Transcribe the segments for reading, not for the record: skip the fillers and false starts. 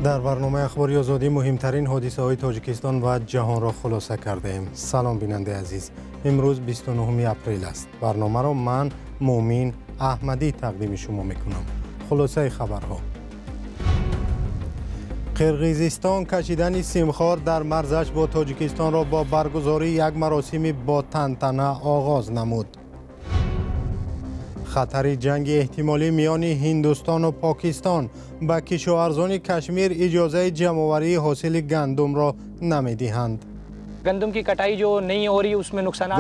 Дар барномаи Ахбори Озодӣ муҳимтарин ҳодисаҳои Тоҷикистон ва ҷаҳонро хулоса кардаем. Салом, бинандаи азиз. Имрӯз 29 апрел аст. Барномаро ман, Муъмин Аҳмадӣ, тақдими шумо мекунам. Хулосаи хабарҳо. Қирғизистон кашидани симхор дар марзаш бо Тоҷикистонро бо баргузории як маросими бо тантана оғоз намуд. Хатари ҷанги эҳтимолӣ миёни Ҳиндустону Покистон ба кишоварзони Кашмир иҷозаи ҷамъоварии ҳосили гандумро намедиҳанд.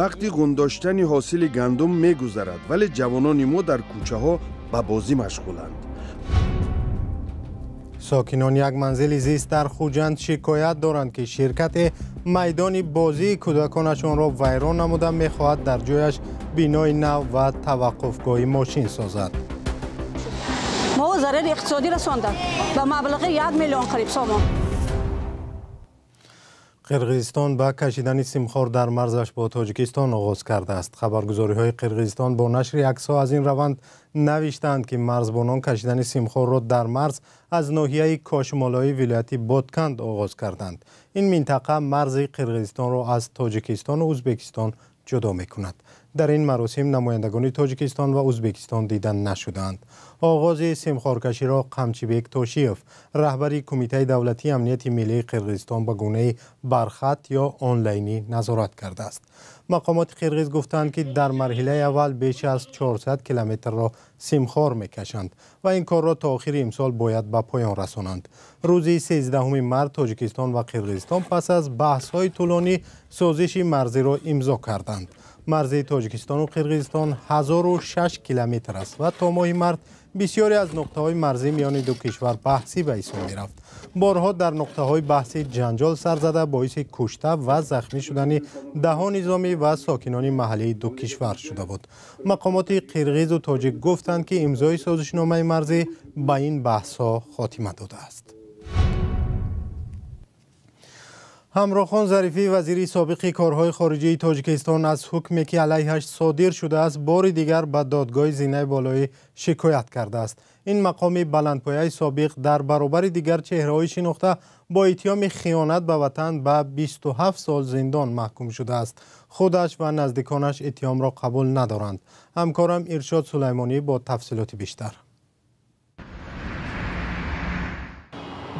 Вақти ғундоштани ҳосили гандум мегузарад, вале ҷавонони мо дар кӯчаҳо ба бозӣ машғуланд. Сокинони як манзили зист дар Хуҷанд шикоят доранд, ки ширкати майдони бозии кӯдаконашонро вайрон намуда мехоҳад дар ҷояш бинои нав ва таваққуфгоҳи мошин созад. Мо зарари иқтисодӣ расонданд ба маблағи 1 миллион қариб сомон. Қирғизистон ба кашидани симхор дар марзаш бо Тоҷикистон оғоз кардааст. Хабаргузориҳои Қирғизистон бо нашри аксҳо аз ин раванд навиштаанд, ки марзбонон кашидани симхорро дар марз аз ноҳияи Кошмолои вилояти Ботканд оғоз карданд. Ин минтақа марзи Қирғизистонро аз Тоҷикистону Ӯзбекистон ҷудо мекунад. Дар ин маросим намояндагони Тоҷикистон ва Ӯзбекистон дида нашудаанд. Оғози симхоркаширо Қамчибек Тошиев, раҳбари Кумитаи давлатии амнияти миллии Қирғизистон, ба гунаи бархат ё онлайнӣ назорат кардааст. Мақомоти қирғиз гуфтанд, ки дар марҳилаи аввал беш аз 400 километрро симхор мекашанд ва ин корро то охири имсол бояд ба поён расонанд. Рӯзи 13 март Тоҷикистон ва Қирғизистон пас аз баҳсҳои тӯлонӣ созиши марзиро имзо карданд. Марзи Тоҷикистону Қирғизистон 1006 километр аст ва то моҳи март бисёре аз нуқтаҳои марзӣ миёни ду кишвар баҳсӣ ба ҳисоб мерафт. Борҳо дар нуқтаҳои баҳсӣ ҷанҷол сар зада боиси кушта ва захмӣ шудани даҳо низомӣ ва сокинони маҳаллии ду кишвар шуда буд. Мақомоти қирғизу тоҷик гуфтанд, ки имзои созишномаи марзӣ ба ин баҳсҳо хотима додааст. Ҳамрохон Зарифӣ, вазири собиқи корҳои хориҷии Тоҷикистон, аз ҳукме ки алайҳаш содир шудааст, бори дигар ба додгоҳи зинаи болоӣ шикоят кардааст. Ин мақоми баландпояи собиқ дар баробари дигар чеҳраҳои шинохта бо иттиҳоми хиёнат ба ватан ба 27 сол зиндон маҳкум шудааст. Худаш ва наздиконаш иттиҳомро қабул надоранд. Ҳамкорам Иршод Сулаймонӣ бо тафсилоти бештар.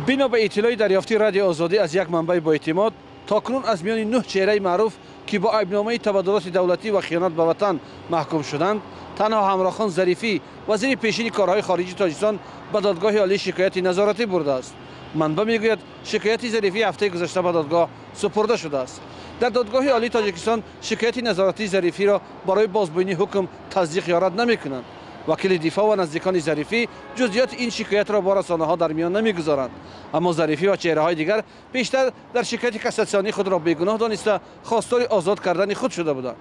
Бино ба иттилои дарёфтии Радиои Озодӣ аз як манбаи боэътимод, то кунун аз миёни 9 чеҳраи маъруф, ки бо айбномаи табаддулоти давлатӣ ва хиёнат ба ватан маҳкум шуданд, танҳо Ҳамрохон Зарифӣ, вазири пешини корҳои хориҷии Тоҷикистон, ба додгоҳи олӣ шикояти назоратӣ бурдааст. Манбаъ мегӯяд, шикояти Зарифӣ ҳафтаи гузашта ба додгоҳ супурда шудааст. Дар додгоҳи олии Тоҷикистон шикояти назоратии Зарифиро барои бозбинии ҳукм тасдиқ ё рад намекунанд. Вакили дифоъ ва наздикони Зарифӣ ҷузъиёти ин шикоятро бо расонаҳо дар миён намегузоранд. Аммо Зарифӣ ва чеҳраҳои дигар бештар дар шикояти кассатсионии худро бегуноҳ дониста хостори озод кардани худ шуда буданд.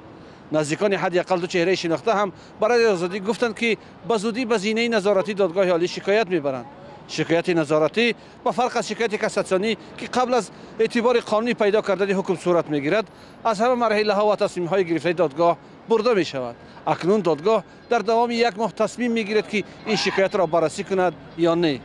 Наздикони ҳадди ақал ду чеҳраи шинохта ҳам барои озодӣ гуфтанд, ки ба зудӣ ба зинаи назоратии додгоҳи олӣ шикоят мебаранд. Шикояти назоратӣ ба фарқ аз шикояти кассатсионӣ, ки қабл аз эътибори қонунӣ пайдо кардани ҳукм сурат мегирад, аз ҳама марҳилаҳо ва тасмимҳои гирифтаи додгоҳ бурда мешавад. Акнун додгоҳ дар давоми як моҳ тасмим мегирад, ки ин шикоятро баррасӣ кунад ё не.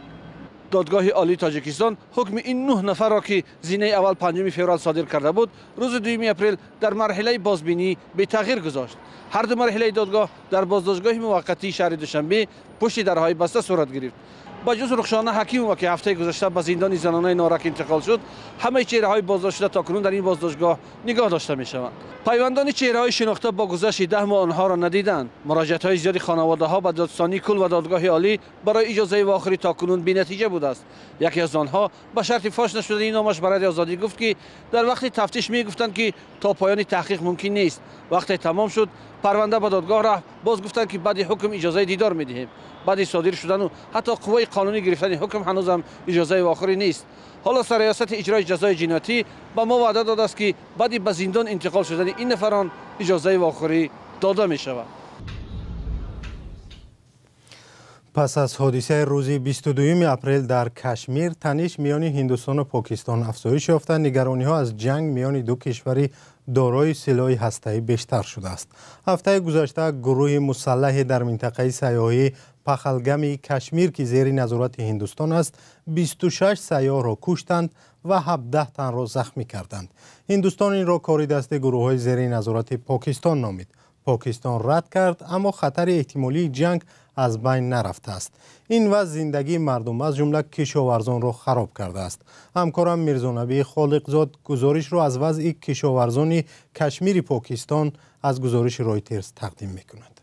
Додгоҳи олии Тоҷикистон ҳукми ин 9 нафарро, ки зинаи аввал 5 феврал содир карда буд, рӯзи 2 апрел дар марҳилаи бозбинӣ бетағйир гузошт. Ҳар ду марҳилаи додгоҳ дар боздоштгоҳи муваққатии шаҳри Душанбе пушти дарҳои баста сурат гирифт. Ба ҷуз Рухшона Ҳакимова, ки ҳафтаи гузашта ба зиндони занонаи Норак интиқол шуд, ҳамаи чеҳраҳои боздоштшуда то кунун дар ин боздоштгоҳ нигоҳ дошта мешаванд. Пайвандони чеҳраҳои шинохта бо гузашти 10 моҳ онҳоро надиданд. Муроҷиатҳои зиёди хонаводаҳо ба додситонии кул ва додгоҳи олӣ барои иҷозаи вохӯрӣ то кунун бенатиҷа будааст. Яке аз онҳо ба шарти фош нашудани номаш ба Радиои Озодӣ гуфт, ки дар вақти тафтиш мегуфтанд, ки то поёни таҳқиқ мумкин нест. Вақте тамом шуд, парванда ба додгоҳ рафт. Боз гуфтанд, ки баъди ҳукм иҷозаи дидор медиҳем. Баъди содир шудану ҳатто қувваи қонунӣ гирифтани ҳукм ҳанӯзам иҷозаи вохӯрӣ нест. Ҳоло сарриёсати иҷрои ҷазои ҷиноятӣ ба мо ваъда додааст, ки баъди ба зиндон интиқол шудани ин нафарон иҷозаи вохӯрӣ дода мешавад. Пас аз ҳодисаи рӯзи 22 апрел дар Кашмир, таниш миёни Ҳиндустон ва Покистон афзоиш ёфта, нигарониҳо аз ҷанг миёни ду кишвари дорои силоҳи ҳастаӣ бештар шудааст. Ҳафтаи гузашта гурӯҳи мусаллаҳе дар минтақаи сайёҳии Пахалгами Кашмир, ки зери назорати Ҳиндустон аст, 26 сайёҳро куштанд ва 17 танро захмӣ карданд. Ҳиндустон инро кори дасти гурӯҳҳои зери назорати Покистон номид. Покистон рад кард, аммо хатари эҳтимолии ҷанг аз байн нарафтааст. Ин вазъ зиндагии мардум, аз ҷумла кишоварзонро хароб кардааст. Ҳамкорам Мирзонабӣ Холиқзод гузоришро аз вазъи кишоварзони Кашмири Покистон аз гузориши Ройтерс тақдим мекунад.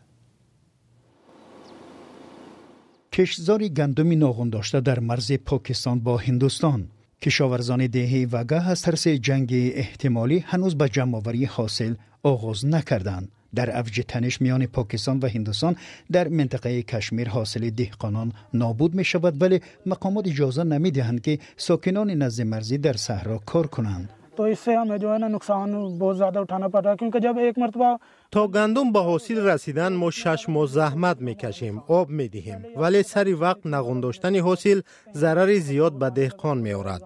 Киштзори гандуми ноғундошта дар марзи Покистон бо Ҳиндустон. Кишоварзони деҳаи Вага аз тарси ҷанги эҳтимолӣ ҳанӯз ба ҷамъоварии ҳосил оғоз накарданд. Дар авҷи таниш миёни Покистон ва Ҳиндустон дар минтақаи Кашмир ҳосили деҳқонон нобуд мешавад, вале мақомот иҷоза намедиҳанд, ки сокинони назди марзӣ дар саҳро кор кунанд. То гандум ба ҳосил расидан мо 6 моҳ заҳмат мекашем, об медиҳем, вале сари вақт нағундоштани ҳосил зарари зиёд ба деҳқон меорад.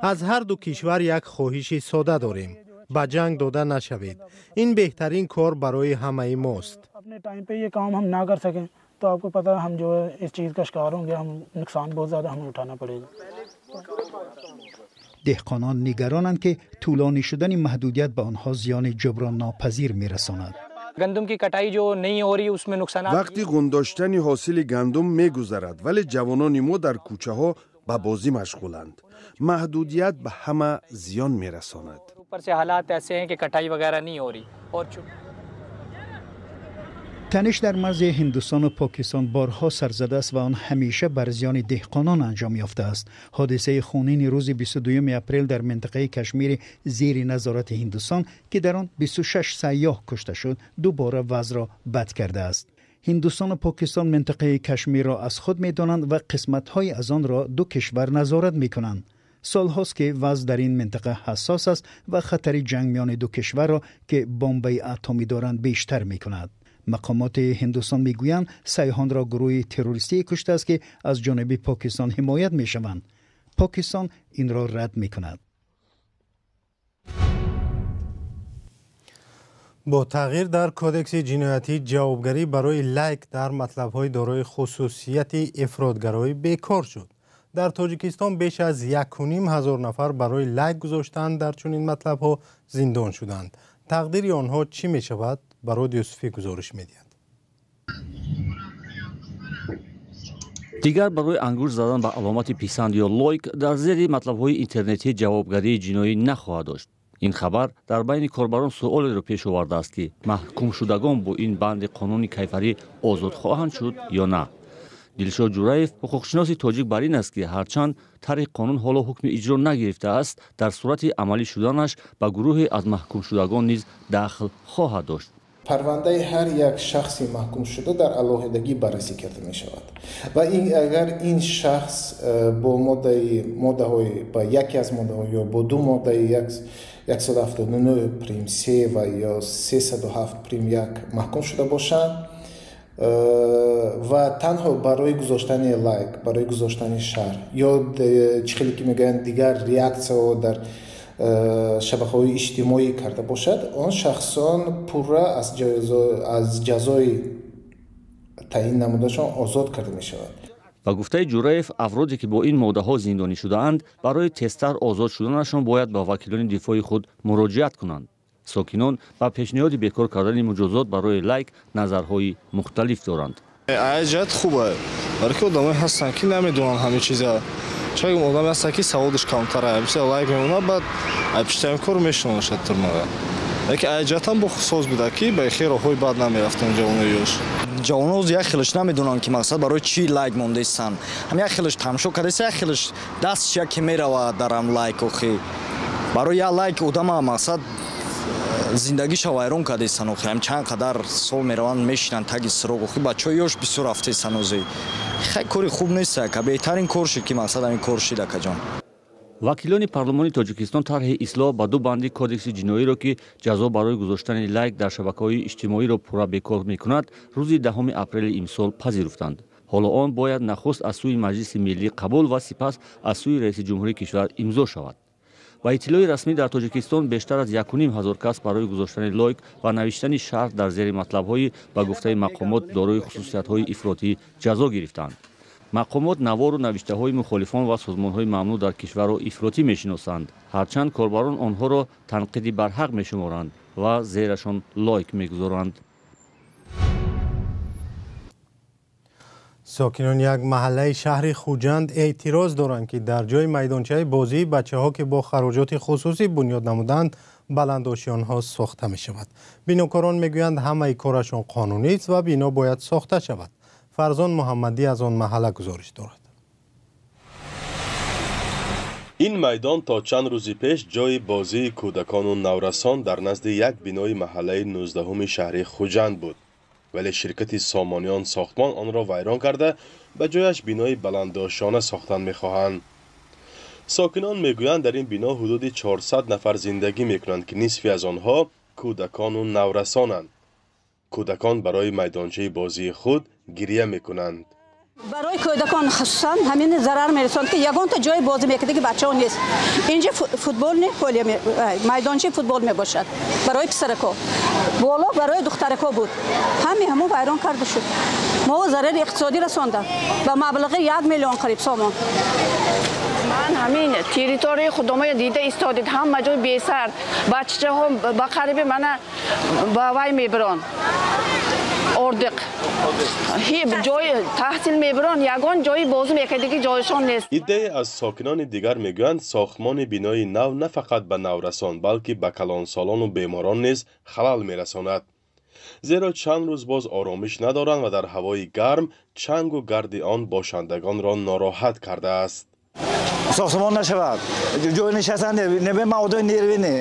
Аз ҳар ду кишвар як хоҳиши сода дорем: ба ҷанг дода нашавед. Ин беҳтарин кор барои ҳамаи мост. Деҳқонон нигаронанд, ки тӯлонӣ шудани маҳдудият ба онҳо зиёни ҷуброннопазир мерасонад. Вақти ғундоштани ҳосили гандум мегузарад, вале ҷавонони мо дар кӯчаҳо ба бозӣ машғуланд. Маҳдудият ба ҳама зиён мерасонад. Таниш дар марзи Ҳиндустон ва Покистон борҳо сар задааст ва он ҳамеша бар зиёни деҳқонон анҷом ёфтааст. Ҳодисаи хунини рӯзи 22 апрел дар минтақаи Кашмири зери назорати Ҳиндустон, ки дар он 26 сайёҳ кушта шуд, дубора вазъро бад кардааст. Ҳиндустон ва Покистон минтақаи Кашмирро аз худ медонанд ва қисматҳои аз онро ду кишвар назорат мекунанд. Солҳост, ки вазъ дар ин минтақа ҳассос аст ва хатари ҷанг миёни ду кишварро, ки бомбаи атомӣ доранд, бештар мекунад. Мақомоти Ҳиндустон мегӯянд, сайёҳонро гурӯҳи террористие куштааст, ки аз ҷониби Покистон ҳимоят мешаванд. Покистон инро рад мекунад. Бо тағйир дар кодекси ҷиноятӣ ҷавобгарӣ барои лайк дар матлабҳои дорои хусусияти ифротгароӣ бекор шуд. Дар Тоҷикистон беш аз 1500 нафар барои лайк гузоштан дар чунин матлабҳо зиндон шуданд. Тақдири онҳо чӣ мешавад? Барод Юсуфӣ гузориш медиҳад. Дигар барои ангушт задан ба аломати писанд ё лайк дар зери матлабҳои интернетӣ ҷавобгарии ҷиноӣ нахоҳад дошт. Ин хабар дар байни корбарон суолеро пеш овардааст, ки маҳкумшудагон бо ин банди қонуни кайфарӣ озод хоҳанд шуд ё на. Дилшод Ҷураев, ҳуқуқшиноси тоҷик, бар ин аст, ки ҳарчанд тарҳи қонун ҳоло ҳукми иҷро нагирифтааст, дар сурати амалӣ шуданаш ба гурӯҳе аз маҳкумшудагон низ дахл хоҳад дошт. Парвандаи ҳар як шахси маҳкумшуда дар алоҳидагӣ баррасӣ карда мешавад ва агар ин шахс бо моддаҳои ба яке аз моддаҳо ё бо ду моддаи 179 прим 3 ва ё 307 прим 1 маҳкум шуда бошанд ва танҳо барои гузоштани лайк, барои гузоштани шарҳ ё чӣ хеле ки мегӯянд дигар реаксияҳо дар шабакаҳои иҷтимоӣ карда бошад, он шахсон пурра аз ҷазои таъин намудашон озод карда мешавад. Ба гуфтаи Ҷураев, афроде ки бо ин моддаҳо зиндонӣ шудаанд, барои тезтар озод шуданашон бояд ба вакилони дифои худ муроҷиат кунанд. Сокинон ба пешниҳоди бекор кардани муҷозот барои лайк назарҳои мухталиф доранд. Ҷиҳат хуба, барои ки одамое ҳастанд, ки намедонанд ҳамин чиза. Чун одаме ҳастанд, ки саводаш камтар аст, бисёр лайк мемонад, баъд пиштаи кор мешиносад турмага. Лекин ҷиҳатам бо соз буда, ки ба хел роҳҳои бад намерафтанд ҷавонои ёш. Ҷавонон як хелаш намедонанд, ки мақсад барои чӣ лайк мондаистанд. Ҳам як хелаш тамошо кардаист, як хелаш дастш яке меравад дар ҳам лайк. Охи барои як лайк одама мақсад зиндагиша вайрон кардаистанд. Охи ҳам чанд қадар сол мераванд, мешинанд таги сироғ. Охи бачаҳои ёш бисёр рафтаистанд. Ози хай кори хуб нест, ака, беҳтарин кор шуд, ки мақсад ҳамин кор шид, акаҷон. Вакилони парлумони Тоҷикистон тарҳи ислоҳ ба ду банди кодекси ҷиноиро, ки ҷазо барои гузоштани лайк дар шабакаҳои иҷтимоиро пурра бекор мекунад, рӯзи 10 апрели имсол пазируфтанд. Ҳоло он бояд нахуст аз сӯи Маҷлиси миллӣ қабул ва сипас аз сӯи раиси ҷумҳурии кишвар имзо шавад. Ба иттилои расмӣ, дар Тоҷикистон бештар аз 1500 кас барои гузоштани лойк ва навиштани шарҳ дар зери матлабҳои ба гуфтаи мақомот дорои хусусиятҳои ифротӣ ҷазо гирифтанд. Мақомот навору навиштаҳои мухолифон ва созмонҳои мамнӯъ дар кишварро ифротӣ мешиносанд, ҳарчанд корбарон онҳоро танқиди барҳақ мешуморанд ва зерашон лойк мегузоранд. Сокинони як маҳаллаи шаҳри Хуҷанд эътироз доранд, ки дар ҷои майдончаи бозии бачаҳо, ки бо хароҷоти хусусӣ бунёд намуданд, баландошёнҳо сохта мешавад. Бинокорон мегӯянд, ҳамаи корашон қонунист ва бино бояд сохта шавад. Фарзон Муҳаммадӣ аз он маҳалла гузориш дорад. Ин майдон то чанд рӯзи пеш ҷои бозии кӯдакону наврасон дар назди як бинои маҳаллаи 19-уми шаҳри Хуҷанд буд. Вале ширкати Сомониён сохтмон онро вайрон карда, ба ҷояш бинои баландошёна сохтан мехоҳанд. Сокинон мегӯянд, дар ин бино ҳудуди 400 нафар зиндагӣ мекунанд, ки нисфи аз онҳо кӯдакону наврасонанд. Кӯдакон барои майдончаи бозии худ гиря мекунанд. Барои кӯдакон хусусан ҳамин зарар мерасонад, ки ягонта ҷои бозӣ мекарда, ки бачаҳо нест. Инҷа футболни поле, майдончаи футбол мебошад барои писарако, боло барои духтарако буд. Ҳами ҳамон вайрон карда шуд. Мо зарари иқтисодӣ расондам ба маблағи 1 миллион қариб сомон. Ман ҳамин территорияи худомоя дида истодид, ҳама ҷой бесар, бачаҳо ба қариби мана ба вай мебирон, ордиқ ҷои таҳсил мебирон, ягон ҷои бозӣ мекардиги ҷойшон нест. Иддае аз сокинони дигар мегӯянд, сохтмони бинои нав на фақат ба наврасон, балки ба калонсолону беморон низ халал мерасонад, зеро чанд рӯз боз оромиш надоранд ва дар ҳавои гарм чангу гарди он бошандагонро нороҳат кардааст. Сохтмон нашавад, ҷои нишастан не, ман одами нервӣ не,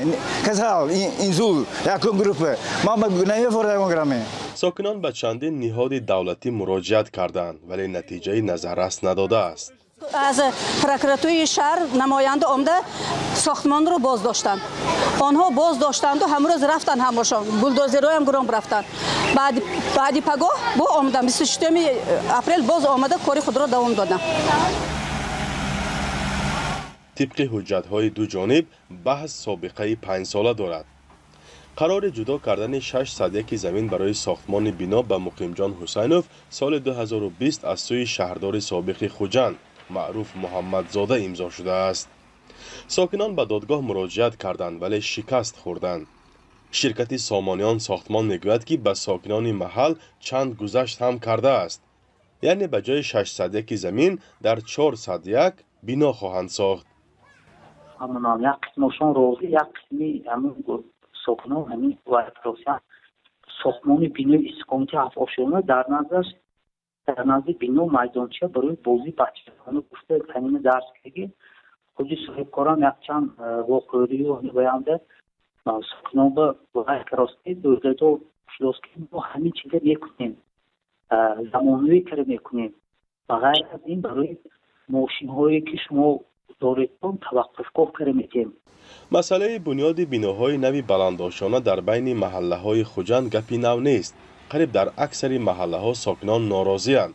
касал, инсул якум группа, ман намефорам ягон грамме. Сокинон ба чандин ниҳоди давлатӣ муроҷиат карданд, вале натиҷаи назаррас надодааст. Аз прокуратураи шаҳр намоянда омада сохтмонро боз доштанд. Онҳо боз доштанду ҳамрӯз рафтанд, ҳамошон булдозерҳоям гуром рафтанд. Баъди пагоҳ бо омаданд, 26 апрел боз омада кори худро давом доданд. Тибқи ҳуҷҷатҳои ду ҷониб баҳс собиқаи 5сола дорад. Қарори ҷудо кардани 601 замин барои сохтмони бино ба Муқимҷон Ҳусайнов соли 2020 аз сӯи шаҳрдори собиқи Хуҷанд Маъруф Муҳаммадзода имзо шудааст. Сокинон ба додгоҳ муроҷиат карданд, вале шикаст хӯрданд. Ширкати Сомониён сохтмон мегӯяд, ки ба сокинони маҳал чанд гузашт ҳам кардааст, яъне ба ҷои 601 замин дар 401 бино хоҳанд сохт. Як қисмашон розӣ, як қисми ҳамин сокинон ҳамин вайросиан. Сохтмони бинои истиқомати ҳафтошёна дар назди бино майдонча барои бозии бачагона гуфта ҳамина дарс кардагӣ худи соҳибкорам якчанд воқеърию баянда сокинон ба вайрости дӯздадо шудост, ки мо ҳамин чиза мекунем, замонавӣ кара мекунем. Ба ғайр аз ин барои мошинҳое ки шумо доред, таваққуфгоҳ кара метем. Масъалаи бунёди биноҳои нави баландошёна дар байни маҳаллаҳои Хуҷанд гапи нав нест. Қариб дар аксари маҳаллаҳо сокинон норозианд.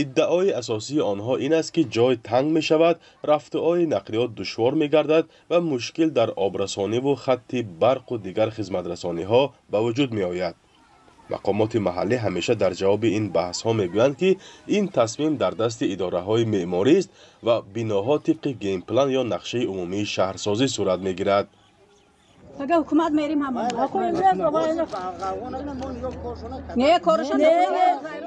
Иддаои асосии онҳо ин аст, ки ҷой танг мешавад, рафтуои нақлиёт душвор мегардад ва мушкил дар обрасониву хатти барқу дигар хизматрасониҳо ба вуҷуд меояд. Мақомоти маҳаллӣ ҳамеша дар ҷавоби ин баҳсҳо мегӯянд, ки ин тасмим дар дасти идораҳои меъморист ва биноҳо тибқи генплан ё нақшаи умумии шаҳрсозӣ сурат мегирад.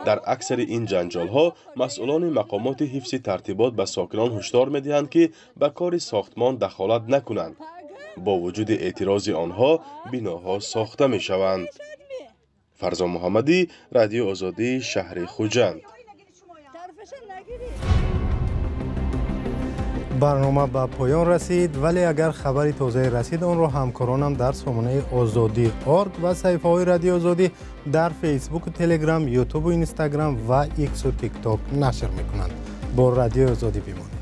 Дар аксари ин ҷанҷолҳо масъулони мақомоти ҳифзи тартибот ба сокинон ҳушдор медиҳанд, ки ба кори сохтмон дахолат накунанд. Бо вуҷуди эътирози онҳо биноҳо сохта мешаванд. Фарзон Муҳаммадӣ, Радиои Озодӣ, шаҳри Хуҷанд. Барнома ба поён расид, вале агар хабари тозае расид, онро ҳамкоронам дар сомонаи Озодӣ орг ва саҳифаҳои Радиои Озодӣ дар Фейсбуку Телеграм, Ютубу Инстаграм ва Иксу Тикток нашр мекунанд. Бо Радиои Озодӣ бимонед.